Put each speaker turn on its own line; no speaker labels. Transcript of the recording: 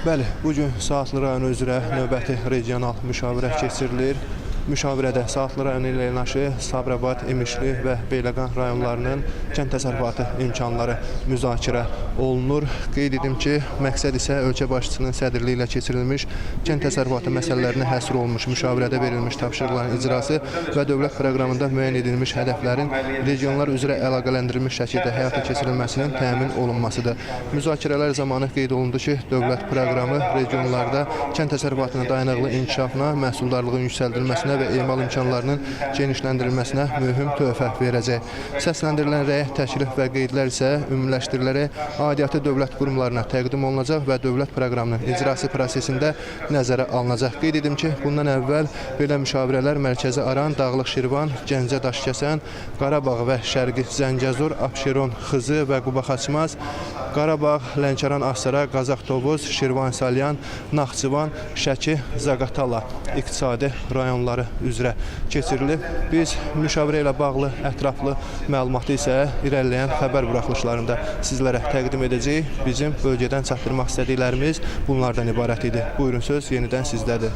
Bəli, bu gün Saatlı rayonu üzrə növbəti regional müşavirə keçirilir. Müşavirədə Saatlı rayonu ilə yanaşı Sabirabad, İmişli və Beyləqan rayonlarının kənd təsərrüfatı imkanları müzakirə olunur. Qeyd edim ki, məqsəd isə ölkə başçısının sədrliyi ilə keçirilmiş kənd təsərrüfatı məsələlərinə həsr olunmuş müşavirədə verilmiş tapşırıqların icrası və dövlət proqramında müəyyən edilmiş hədəflərin regionlar üzrə əlaqələndirilmiş şəkildə həyata keçirilməsinin təmin olunmasıdır. Müzakirələr zamanı qeyd olundu ki, dövlət proqramı regionlarda kənd təsərrüfatının dayanıqlı inkişafına, məhsuldarlığın yüksəldilməsinə və emal imkanlarının genişləndirilməsinə mühüm töhfə verəcək. Səsləndirilən rəy, təklif və qeydlər isə ümumiləşdirilərək aidiyyatı dövlət qurumlarına təqdim olunacaq və dövlət proqramının icrası prosesində nəzərə alınacaq. Qeyd edim ki, bundan əvvəl belə müşavirələr Mərkəzi Aran, Dağlıq Şirvan, Gəncə Daşkəsən, Qarabağ və Şərqi Zəngəzur, Abşeron, Xızı və Quba Xaçmaz, Qarabağ, Lənkəran, Astara, Qazax Tovuz, Şirvan Salyan, Naxçıvan, Şəki, Zaqatala iqtisadi rayonları üzrə keçirilib. Biz müşavirə ilə bağlı ətraflı məlumatı isə irəliləyən xəbər buraxılışlarında sizlərə təqdim edəcəyik. Bizim bölgədən çatdırmaq istədiklərimiz bunlardan ibarət idi. Buyurun, söz yenidən sizdədir.